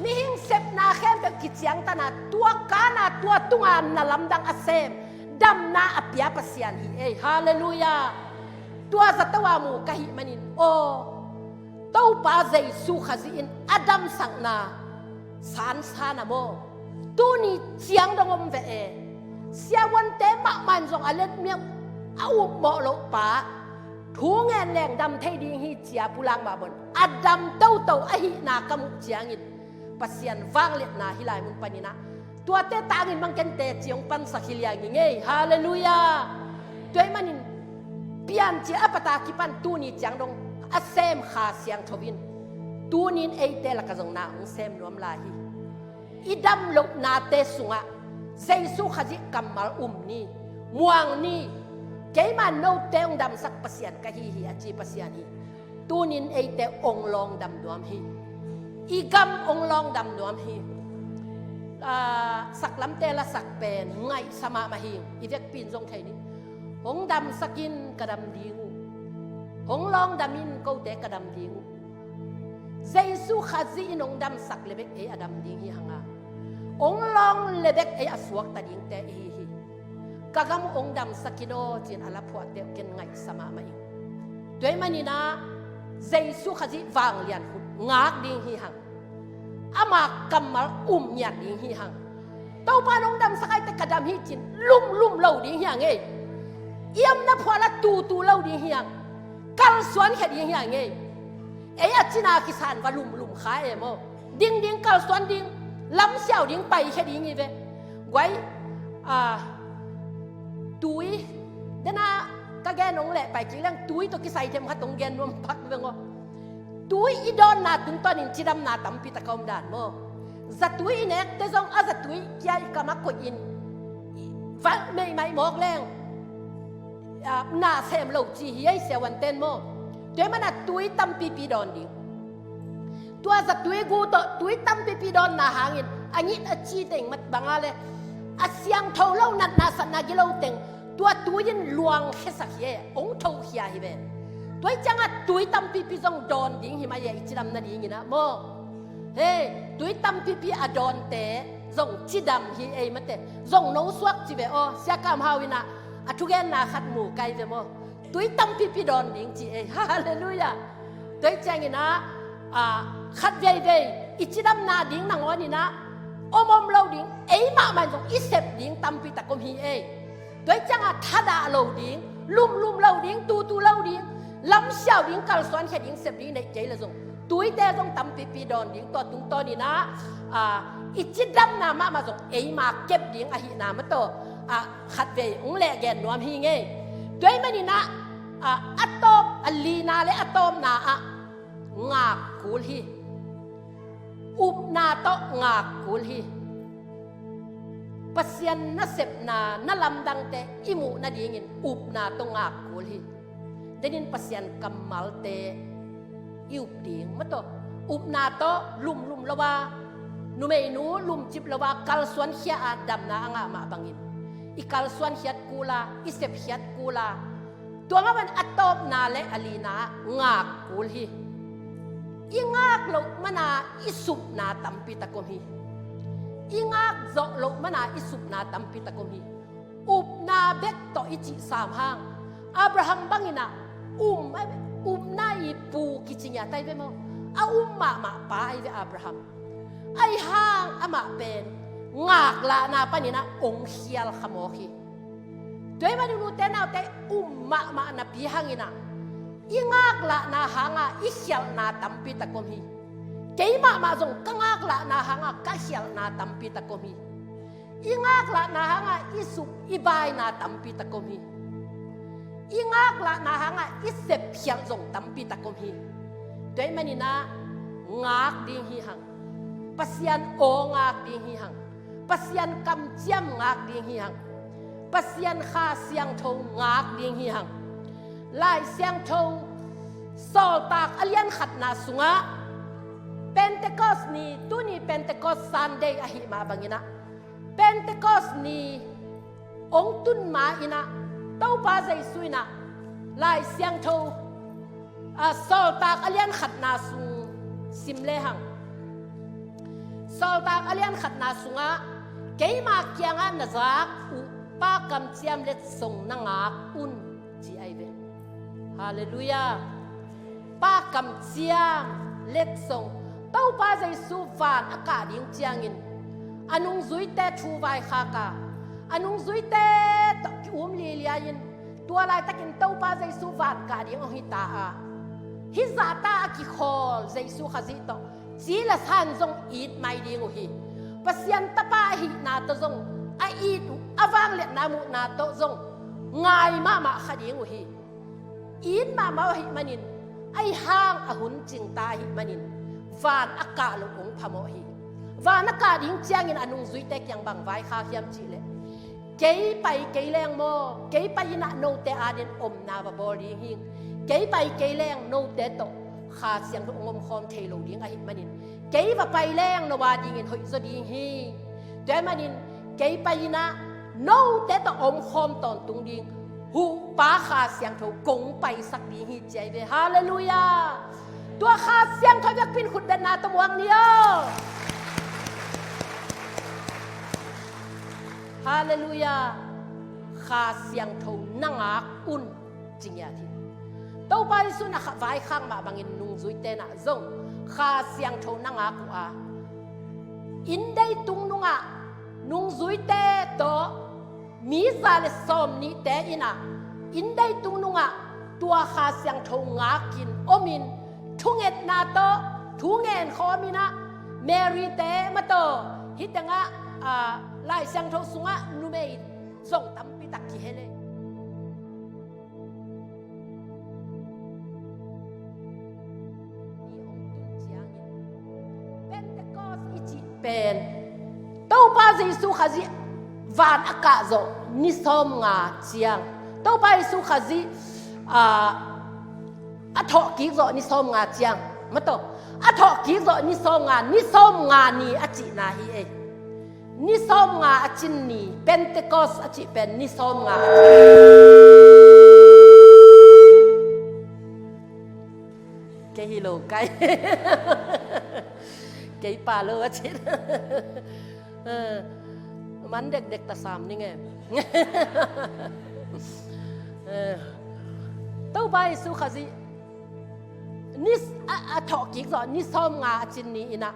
Mihing sepna khempeuh kiciangtan a, tua kan a, tua tunga na lamdang a sem, damna a pia Pasian hi ei. Halleluiah. Tua zato a mu ka hih manin aw, Topa Jesu Khazih in a damsakna sansan a maw, tuni ciang dong om ve e. Siavuante mahmah in zong a letmeuh a upmawh loh pa, thu ngen leng dam thei ding hi ci-a pulak mah bangin a dam toto ahihna ka muh ciangin Pasian vangliatna hih lai mun panin ah tuate tangin bang ken teci hong pansak hi liang ing ei. Halleluiah. Tua ahih manin piancil a pat a kipan tuni ciang dong a sem Kha Siangtho in tuni in eite lakah zong na hong sem nuam lai hi. I dam lohnate sungah Jesu Khazih kammal um ni, muang ni. Keima note hong damsak Pasian ka hi hi a ci Pasian hi. Tuni in eite hong lawngdam nuam hi. I gam hong lawngdam nuam hi. Ah, saklamte lasak pen ngaihsa mahmah hi. I vekpi in zong thei ni. Hong damsak in ka dam ding uh. Hong lawngdam in kote ka dam ding uh. Jesu Khazih in hong damsak le bek ei a dam ding hi hang a, hong lawng le bek ei a suakta dingte i hi hi. Ka gam uh hong damsak in aw ci-in a laphuahte uh ken ngaihsa mahmah ing. Tua ahih manin ah Jesu Khazih vanglian khut ngak ding hi hang. Ama kammal um ngiat ding hi hang. Topa in hong damsak ahih teh ka dam hi ci-in lumlum lo ding hi hang ei. I omna phuah la tutu lo ding hi hang. Kalsuan khia ding hi hang ei. Ei a cina kisa in va lumlum kha e maw. Ding ding, kalsuan ding, lamsiau ding, paikhia ding hi ve. Guai, ah, tui, dena ka gen hong leh pai kik leng, tui tawh kisai them khat hong gen nuam pak veng aw. Tui i dawnna tungtawnin cidamna tampi tak a om dan maw. Zatui i nekte zong a zatui kia i kamah koihin i valh meimai mawk leng, ah, na sem lo ci hi ei siavuanten maw. Tua ahih manin tui tampipi dawn ding. Tua zatui gu tawh tui tampipi dawnna hangin a ngit a ci teng mat banga le a siangtho lo natna satna gilo teng tua tui in luang khiasak hi e, hong thohkhia hi ve. Tua ahih ciangah tui tampipi zong dawn ding hi mai e, i cidam nadingin ah maw. Hei, tui tampipi a dawnte zong cidam hi ei mate. Zong no suak ci ve aw, Sia Kam Hau in ah a thugenna khat mu kai ve maw. Tui tampipi dawn ding ci ei. Halleluiah. Tua ahih ciangin ah, ah, khat veivei i cidam nading nangawnin ah om om lo ding, ei mahmah in zong i sep ding tampi tak om hi ei. Tua hi ciangah thadah lo ding, lumlum lo ding, tutu lo ding, lamsiau ding, kalsuankhia ding, sep ding neih kei le zong, tuite zong tampipi dawn ding. Tua tungtawnin ah, ah, i cidamna mahmah zong eima kep ding ahihna mah tawh, ah, khatvei hong lehgen nuam hi ngei. Tua ahih manin ah, ah, a tawp, a lina le a tawpna ah ngak kul hi. Upna tawh ngak kul hi. Pasian nasepna, na lamdangte i muh nadingin upna tawh ngak kul hi. Denin Pasian kammalte i up ding mah tawh, upna tawh lumlum lo a, numeinu lumcip lo a, kalsuankhia a damna a ngah mah bangin i kalsuankhiat kul a, i sepkhiat kul a, tua mah bangin a tawpna le a lina ah ngak kul hi. I ngak loh mana i supna tampi tak om hi. I ngak zawh loh mana i supna tampi tak om hi. Upna bek tawh i cih sam hang, Abraham bangin ah um, upna i pu kici ngiat ai ve maw. A um mahmah pa ai ve Abraham. Ahi hang amah pen ngaklahna panin ah hong khial khamawk hi. Tua ahih manin ute naute, um mahmah napi hangin ah i ngaklahna hangah i khialhna tampi tak om hi. Kei mahmah zong ka ngaklahna hangah ka khialhna tampi tak om hi. I ngaklahna hangah i sup i baina tampi tak om hi. I ngaklahna hangah i sepkhialh zong tampi tak om hi. Tua ahih manin ah ngak ding hi hang. Pasian aw ngak ding hi hang. Pasian kamciam ngak ding hi hang. Pasian Kha Siangtho ngak ding hi hang. Lai Siangtho Sawltak a lian khatna sungah Pentecost ni, tuni Pentecost Sunday ahih mah bangin ah, Pentecost ni hong tun ma-in ah, Topa Jesu in ah Lai Siangtho, ah, Sawltak a lian khatna sung sim lehang, Sawltak a lian khatna sungah, "Keima kiangah na zak uh Pa kamciam letsong na ngak un," ci ai ve. Halleluiah. Pa kamciam letsong. Topa Jesu van a kah ding ciangin a nungzuite thu vaikhak a, a nungzuite tawh ki-um liailiai-in, tua laitakin Topa Jesu van kah ding hong hita a, hih zahta a kikhawl Jesu Khazih tawh ci le san zong it mai ding uh hi. Pasian Tapa ahihna tawh zong a it uh, a vangliatna muhna tawh zong ngai mahmah kha ding uh hi. It mahmah uh ahih manin, ahi hang a hun cingta ahih manin, van a kah loh hong phamawh hi. Van a kah ding ciangin a nungzuite kiang bang vaikhak hiam cih leh, "Kei pai kei leng maw, kei pai-in ah note adingin omna va bawl ding hi. Kei pai kei leng note tawh Kha Siangtho hong omkhawm thei lo ding ahih manin, kei va pai leng no adingin hoihzaw ding hi. Tua ahih manin kei pai-in ah note tawh omkhawm tawntung ding Huhpa Kha Siangtho kong paisak ding hi," ci ai ve. Halleluiah. Tua Kha Siangtho biakpi-in khutbetna tawh muak ni aw. Halleluiah. Kha Siangtho na ngak un, ci ngiat hi. Topa Jesu in a kha vaikhak mah bangin nungzuite in ah zong Kha Siangtho na ngak uh a, inndei tungnungah nungzuite tawh mi za le sawmnihte in ah inndei tungnungah tua Kha Siangtho ngakin omin, thungetna tawh thu ngen khawmin ah, Mary-te mah tawh, hih tengah, ah, Lai Siangtho sungah numei zong tampi tak kihel e. Ni hong tun ciangin Pentecost i cih pen Topa Jesu Khazih van a kah zawh ni sawmnga ciang, Topa Jesu Khazih, ah, a thawhkik zawh ni sawmnga ciang, mah tawh, a thawhkik zawh ni sawmnga, ni sawmnga ni a cihna hi ei. Ni sawmnga a cin ni, Pentecost a cih pen ni sawmnga a cin. Kei hi lo kai. Kei pa lo a cin. Eh, man dekdek ta sam ning e. Eh, Topa Jesu Khazih ni s-, a, a thawhkik zawh ni sawmnga a cin ni in ah,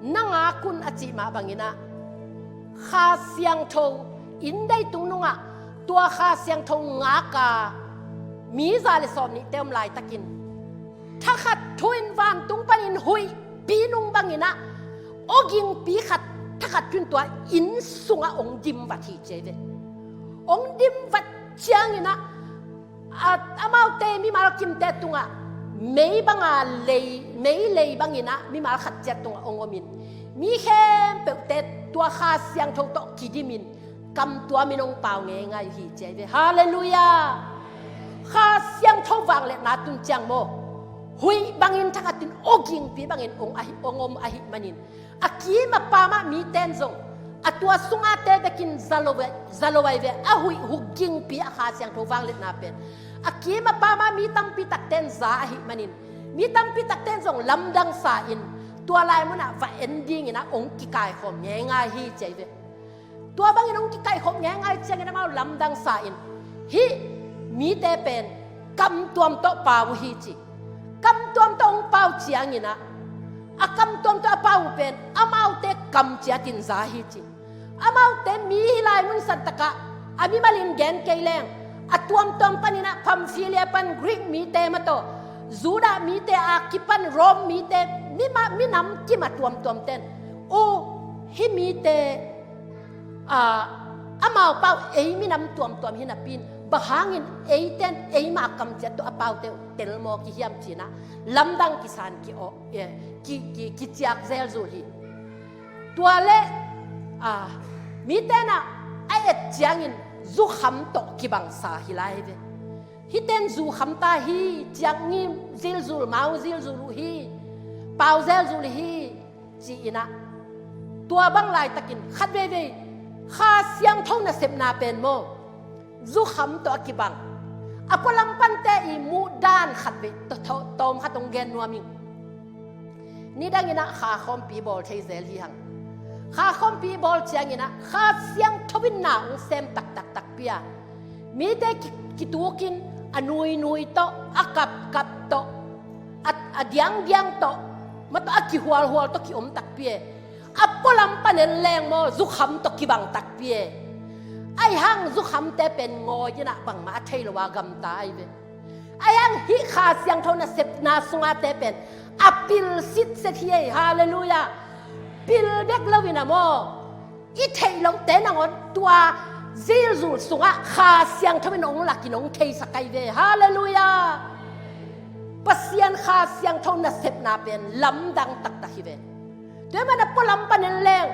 na ngak un a cih mah bangin ah, Kha Siangtho Inndei tung nungah tua Kha Siangtho ngaka mi za le sawm nihte om laitakin, thakhat thu in vantung panin huihpi nung banginah awgingpi khat thakhat thu in tua inn sungah ong dimvat hi ci ahi ve. Ong dimvat cianginah a, amaute mimal kimte tungah mei banga lei, mei lei banginah mimal khat ciat tungah ong omin, mi khempeuhte tua Kha Siangtho tawh kidimin kamtuamin ong pau ngeingai hi ci ahi ve. Halleluiah. Kha Siangtho vangliatna tun ciang maw, huih bangin thakhatin awgingpi bangin ong ahi, ong om ahih manin, a kim a pamah mite in zong a tua sungate bekin za lo ve, za lo ahi ve. A huih hugingpi a Kha Siangtho vangliatna pen a kim a pamah mi tampi takte in za ahih manin, mi tampi takte in zong lamdang sa in tua lai munah va en dinginah ong kikaikhawm ngeingai hi ci ahi ve. Tua bangin ong kikaikhawm ngeingai ciangin amau lamdang sa in, hih mite pen kamtuam tawh pau uh hi ci. Kamtuam tawh ong pau cianginah a kamtuam tawh a pau uh pen amaute kam ciatin za hi ci. Amaute mi hi lai mun santakah a mimalin gen kei leng, a tuamtuam paninah Pamphilia pan Greek mite mataw, Judah mite a kipan Rome mite, mima, minam kim a tuamtuam ten, u, hih mite, a, amau pau ei minam tuamtuam hi napi in, bang hangin eite in eima kam ciat tawh a paute uh tel maw kihiam cinah lamdang kisan ki, eh, ki, ki, kiciak zelzul hi. Tua le, a, mite inah a et ciangin zukham tawh kibangsa hi lai hi ve. Hihte in zukham ta hi, ciakngim zilzul, mau zilzul uh hi, pau zelzul hi, ci-inah tua bang laitakin khat veivei Kha Siangtho nasepna pen maw, zukham tawh a kibang a pualam pante i muhdan khat vei tawm khat ong gen nuam ing. Nidanginah kha khawmpi bawl thei zel hi hang. Kha khawmpi bawl cianginah Kha Siangtho in na ong sem taktak takpi a, mite ki, kitukin a nuinui tawh, a kapkap tawh, a, a diangdiang tawh, matawh a kihualhual tawh kiom takpi e. A pualam panen leng maw, zukham tawh kibang takpi e. Ahi hang zukhamte pen ngawi inah bangmah a thei lo a gamta ahi ve. Ahi hang hih Kha Siangtho nasepna sungate pen a pil sitset hi ei. Halleluiah. Pil bek lo inah maw, i theih lohte nangawn tua zilzul sungah Kha Siangtho in ong lakin ong theisak ahi ve. Halleluiah. Pasian Kha Siangtho nasepna pen lamdang taktak hi ve. Tua man a pualam panin leng,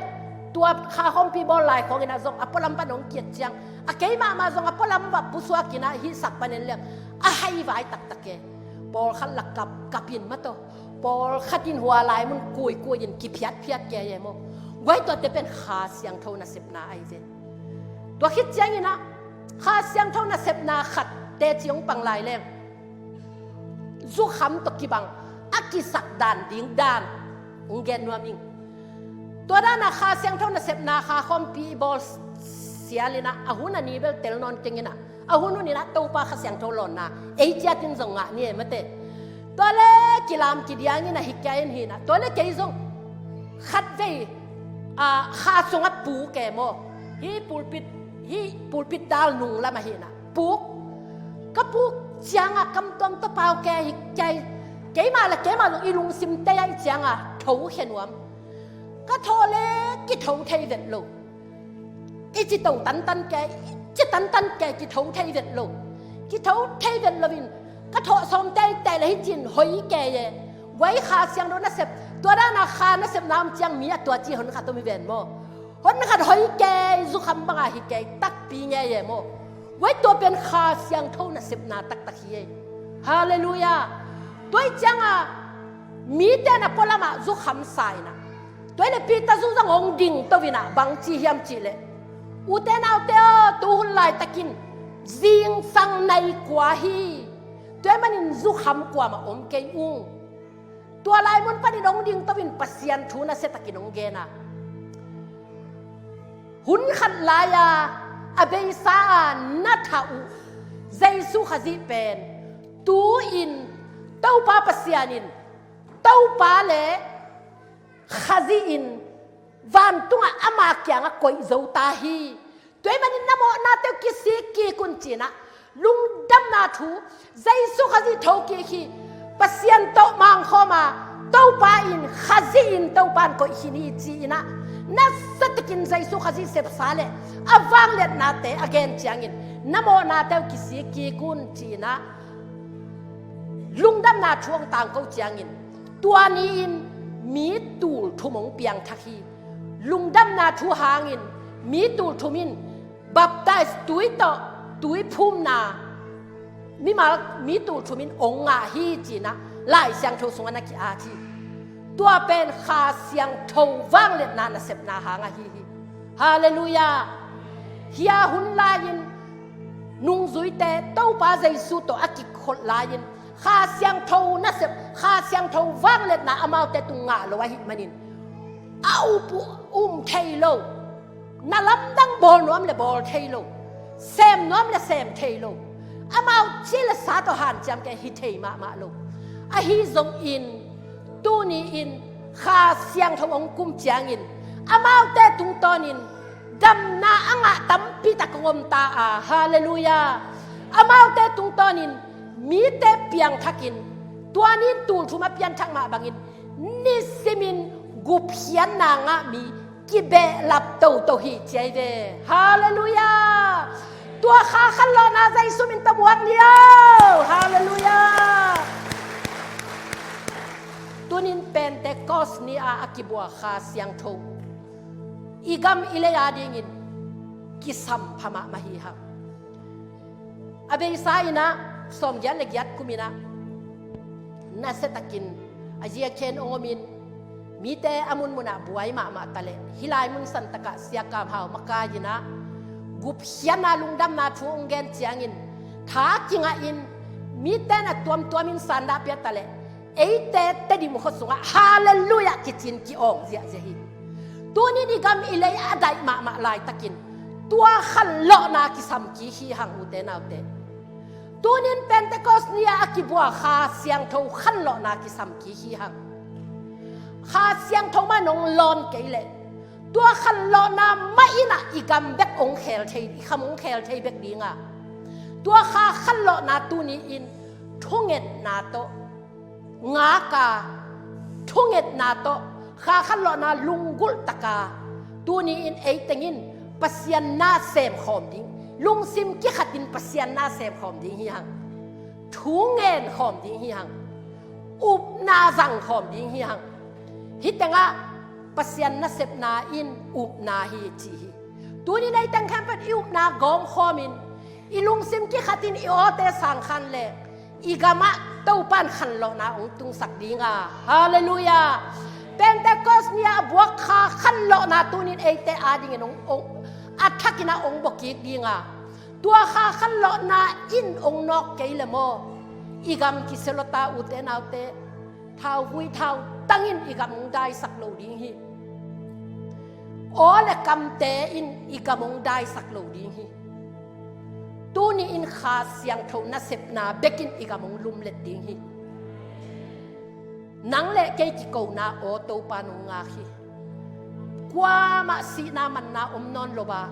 tua kha khawmpi bawl lai khawnginah zong a pualam pan ong kiat ciang, a kei mahmah zong a pualam va pusuakinah hihsak panin leng a haivai taktak e. Pawlkhat la kap, kapin mataw, pawlkhat in hua lai mun kuikuiin kiphiatphiat kei e maw. Guai tuate pen Kha Siangtho nasepna ahi ve. Tua khit cianginah Kha Siangtho nasepna khat teci ong pang lai leng, zukham tawh kibang a kisak dan ding dan ong gen nuam ing. Tua danah Kha Siangtho nasepna kha khawmpi i bawl sialinah a hun a ni bel tel nawn kenginah, a hun huninah Topa Kha Siangtho lawnna ei ciatin zong ngah ni e mate. Tua le kilam kidiangin a hi kei in hinah, tua le kei zong khat vei, a, kha sungah puk e maw. Hih pulpit, hih pulpit dal nung lam ahinah puk. Ka puk cianga kamtuam tawh pau kei hi kei. Keimah le keimah zong i lungsimte ah i cianga thokhia nuam. Ka tho le kitho thei vet lo. I ci to tantan kei, i ci tantan kei, kitho thei vet lo. Kitho thei vet loin ka thawh sawm teitei le hih cin hoi kei e. Guai Kha Siangtho nasep, tua dana kha nasepna om ciang mi a tua ci hon khat om hi ven maw. Hon khat hoi kei, zukham banga hi kei, takpi ngei e maw. Guai tua pen Kha Siangtho nasepna taktak hi e. Halleluiah. Tua ih cianga mite na pualamah zukham sa inah, tua ile Peter zu zong hong ding to inah bang ci hiam cihleh, ute naute aw, tuhun laitakin zingsang nai kua hi. Tua ih manin zukham kuamah om kei ung. Tua lai mun panin hong ding to in Pasian thu nasiatakin hong gen a, hun khat lai-a a beisa a na thah uh Jesu Khazih pen tu-in Topa Pasian in, Topa le Khazih in vantungah ama kiangah koih zo ta hi. Tua ahih manin na mawhnate uh kisik kik un ci-in ah, lungdamna thu, Jesu Khazih thokik hi. Pasian tawh mangkhawm a, Topa in, Khazih in, Topa in koih khin hi ci-in ah, na sa takin Jesu Khazih sepsa le a vangliatnate a gen ciangin na mawhnate uh kisik kik un ci-in ah, lungdamna thu hong tangko ciangin, tua ni-in mi tul thum hong piangthak hi. Lungdamna thu hangin mi tul thum in baptize tui tawh, tui phumna, mimal mi tul thum in hong ngah hi ci-in ah Lai Siangtho sungah na ki-at hi. Tua pen Kha Siangtho vangliatna nasepna hang ahi hi. Halleluiah. Hia hun lai-in nungzuite Topa Jesu tawh a kikhol lai-in Kha Siangtho nasep, Kha Siangtho vangliatna amaute tung ngah lo ahih manin, a up uh um thei lo, na lamdang bawl nuam le bawl thei lo, sem nuam le sem thei lo, amau ci le sa tawh hanciam kei hi thei mahmah lo. Ahi zongin, tuni-in Kha Siangtho hong kum ciangin, amaute tungtawnin damna a ngah tampi tak hong om ta a, halleluiah. Amaute tungtawnin mite piangthakin, tua ni-in tul thum a pianthak mah bangin nisimin gupkhiatna ngah mi kibehlap toto hi ci ahi ve. Halleluiah. Tua Kha khanlawhna Jesu min tawh buak ni aw. Halleluiah. Tunin Pentecost ni-a a kibuak Kha Siangtho i gam i lei adingin kisam pha mahmah hi hang. A beisa in ah sawmgiat le giat kum in ah nasiatakin a ziakhen hong omin, mite a munmun ah buai mahmah ta leh, hih lai mun santak ah Sia Kam Hau makai in ah gupkhiatna lungdamna thu hong gen ciangin tha kingahin, mite in a tuamtuamin sandah pia ta leh, eite Tedim khua sungah halleluiah kici-in ki-awng ziahziah hi. Tunin i gam i lei a daih mahmah laitakin tua khanlawhna kisam kik hi hang, ute naute. Tunin Pentecost ni-a a kibuak Kha Siangtho khanlawhna kisam kik hi hang. Kha Siangtho mah nong lawn kei leh, tua khanlawhna mah in ah i gam bek hong khel thei, i kham hong khel thei bek ding a, tua Kha khanlawhna tuni-in thungetna tawh ngak a, thungetna tawh Kha khanlawhna lunggulh tak a, tuni-in ei teng in Pasian na sem khawm ding, lungsim kikhatin Pasian na sem khawm ding hi hang. Thu ngen khawm ding hi hang. Upna zang khawm ding hi hang. Hih tengah Pasian nasepna in upna hi ci hi. Tunin ei teng khempeuh i upna gawm khawmin, i lungsim kikhatin i awte sang khan leh, i gamah Topa in khanlawhna hong tungsak ding a. Halleluiah. Pentecost ni-a a buak Kha khanlawhna tunin eite adingin hong, hong, a thakin ah hong bua kik ding a, tua Kha khanlawhna in hong nawk kei leh maw, i gam kisia lua ta, ute naute. Thauvui thautang in i gam hong daisak lo ding hi. Aw le kamte in i gam hong daisak lo ding hi. Tuni-in Kha Siangtho nasepna bekin i gam hong lumlet ding hi. Nang le kei kikona aw Topa in hong ngak hi. Kuamah sihna manna om nawn lo a,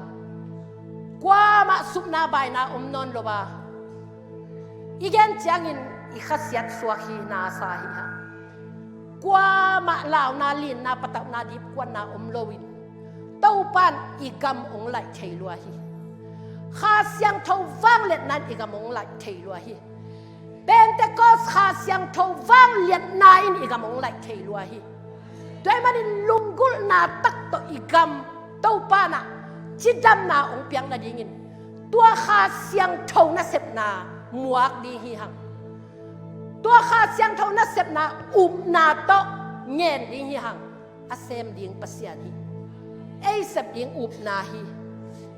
kuamah supna baina om nawn lo a, i gen ciangin i khasiat suak hi, na sa hi hang. Kuamah launa, linna, patauhna, dipkuatna om loin Topa in i gam hong laih thei lua hi. Kha Siangtho vangliatna in i gam hong laih thei lua hi. Pentecost Kha Siangtho vangliatna in i gam hong laih thei lua hi. Tua ahih manin lunggulhna tak tawh i gam Topa in ah cidamna hong piak nadingin tua Kha Siangtho nasepna muak ding hi hang. Tua Kha Siangtho nasepna upna tawh ngen ding hi hang. A sem ding Pasian hi. Ei sep ding upna hi.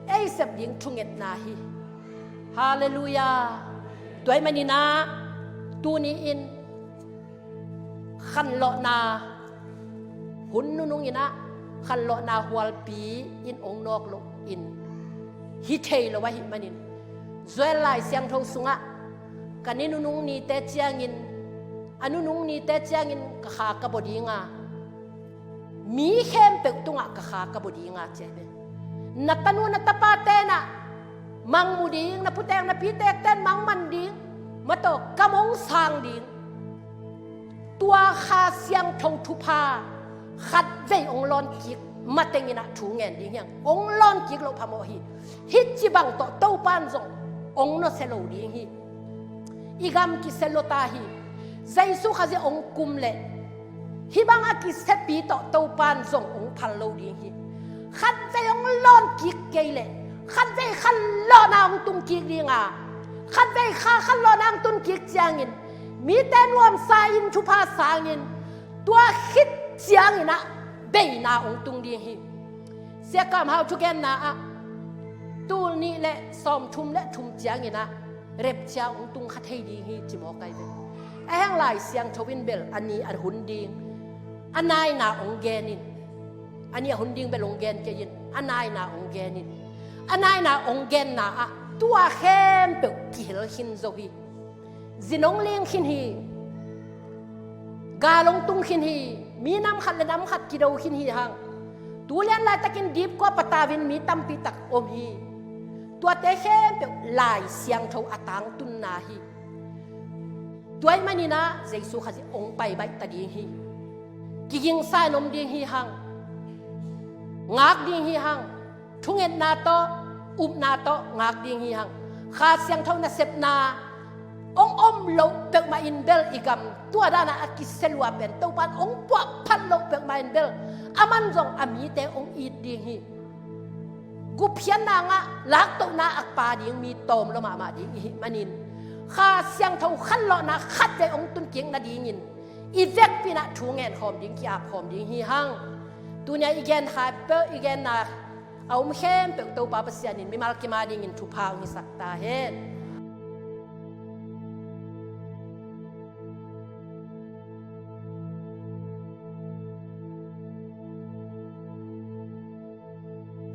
Ei sep ding thungetna hi. Halleluiah. Tua ahih manin ah tuni-in khanlawhna hun nunung in ah, khanlawhna hualpi in hong nawk loin hi thei lo ahih manin, Joel Lai Siangtho sungah, ka ni nunung nite ciangin, a nunung nite ciangin ka Kha ka bua ding a, mi khempeuh tungah ka Kha ka bua ding a, ci hi. Na tanu na tapate na mangmu ding, na puteng na pitek ten mangman ding, mataw kam hong sang ding. Tua Kha Siangtho thupha khatvei hong lawn kik mateng in ah thu ngen ding hi hang. Hong lawn kik loh phamawh hi. Hih ci bang tawh Topan zong hong nusia lo ding hi. I gam kisia lua ta hi. Jesu Khazih hong kum leh hih bang a kisiapi tawh Topan zong hong phal lo ding hi. Khatvei hong lawn kik kei leh khatvei khanlawhna hong tung kik ding a, khatvei kha khanlawhna hong tung kik ciangin mite nuamsa in thupha sangin tua khit ciangin ah beina hong tung ding hi. Sia Kam Hau thugenna ah tul nih le sawmthum le thum ciangin ah rapture hong tung kha thei ding hi ci mawk ai ve. A hang Lai Siangtho in bel a ni a hun ding a naina hong gen in, a ni a hun ding bel hong gen kei in, a naina hong gen in, a naina hong genna ah tua khempeuh kihel khin zo hi. Zin hong ling khin hi. Gal hong tung khin hi. Mi nam khat le nam khat kido khin hi hang. Tu lian laitakin dipkua patau in mi tampi tak om hi. Tuate khempeuh Lai Siangtho a tangtunna hi. Tua ahih manin ah Jesu Khazih hong pai baih ta ding hi. Kigingsa in om ding hi hang. Ngak ding hi hang. Thungetna tawh, upna tawh ngak ding hi hang. Kha Siangtho nasepna hong om loh peuhmah in bel i gam tua dan a a kisia lua pen Topan hong puahphat loh peuhmah in bel aman zong a mite hong it ding hi. Gupkhiatna ngah, laktohna a pha ding mi tawm lua mahmah ding i hih manin Kha Siangtho khanlawhna khatvei hong tun kik nadingin i vekpi in ah thu ngen khawm ding, ki-ap khawm ding hi hang. Tuni a i gen kha peuh, i genna a om khempeuh Topa Pasian in mimal kim a dingin thupha hong hisak ta hen.